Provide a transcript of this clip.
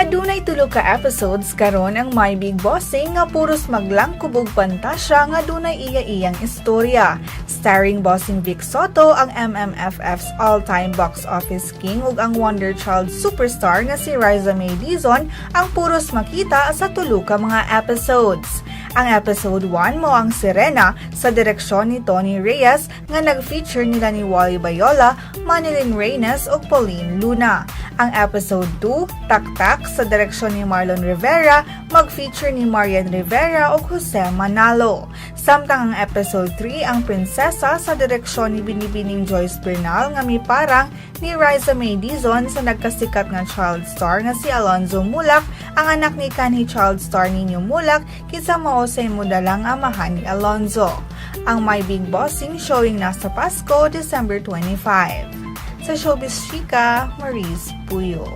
Adunay tulo ka episodes karon ang My Big Bossing nga puros maglangkob og pantasya nga dunay iya-iyang istorya. Starring Bossing Vic Sotto, ang MMFF's all-time box office king, ug ang Wonder Child superstar nga si Ryzza Mae Dizon ang puros makita sa tulo ka mga episodes. Ang episode 1 mao ang Sirena sa direksyon ni Tony Reyes nga nag-feature nila ni Wally Bayola, Manilyn Reynes ug Pauleen Luna. Ang episode 2, Taktak, sa direksyon ni Marlon Rivera, mag-feature ni Marian Rivera ug Jose Manalo. Samtang ang episode 3, ang Prinsesa, sa direksyon ni Binibining Joyce Bernal nga miparang ni Ryzza Mae Dizon sa nagkasikat nga child star nga si Alonzo Muhlach, ang anak ni kanhi child star Niño Muhlach, kinsa mao say modalang amahan ni Alonzo. Ang My Big Bossing showing na sa Pasko, December 25. Sa Showbiz Chika, Maurice Puyo.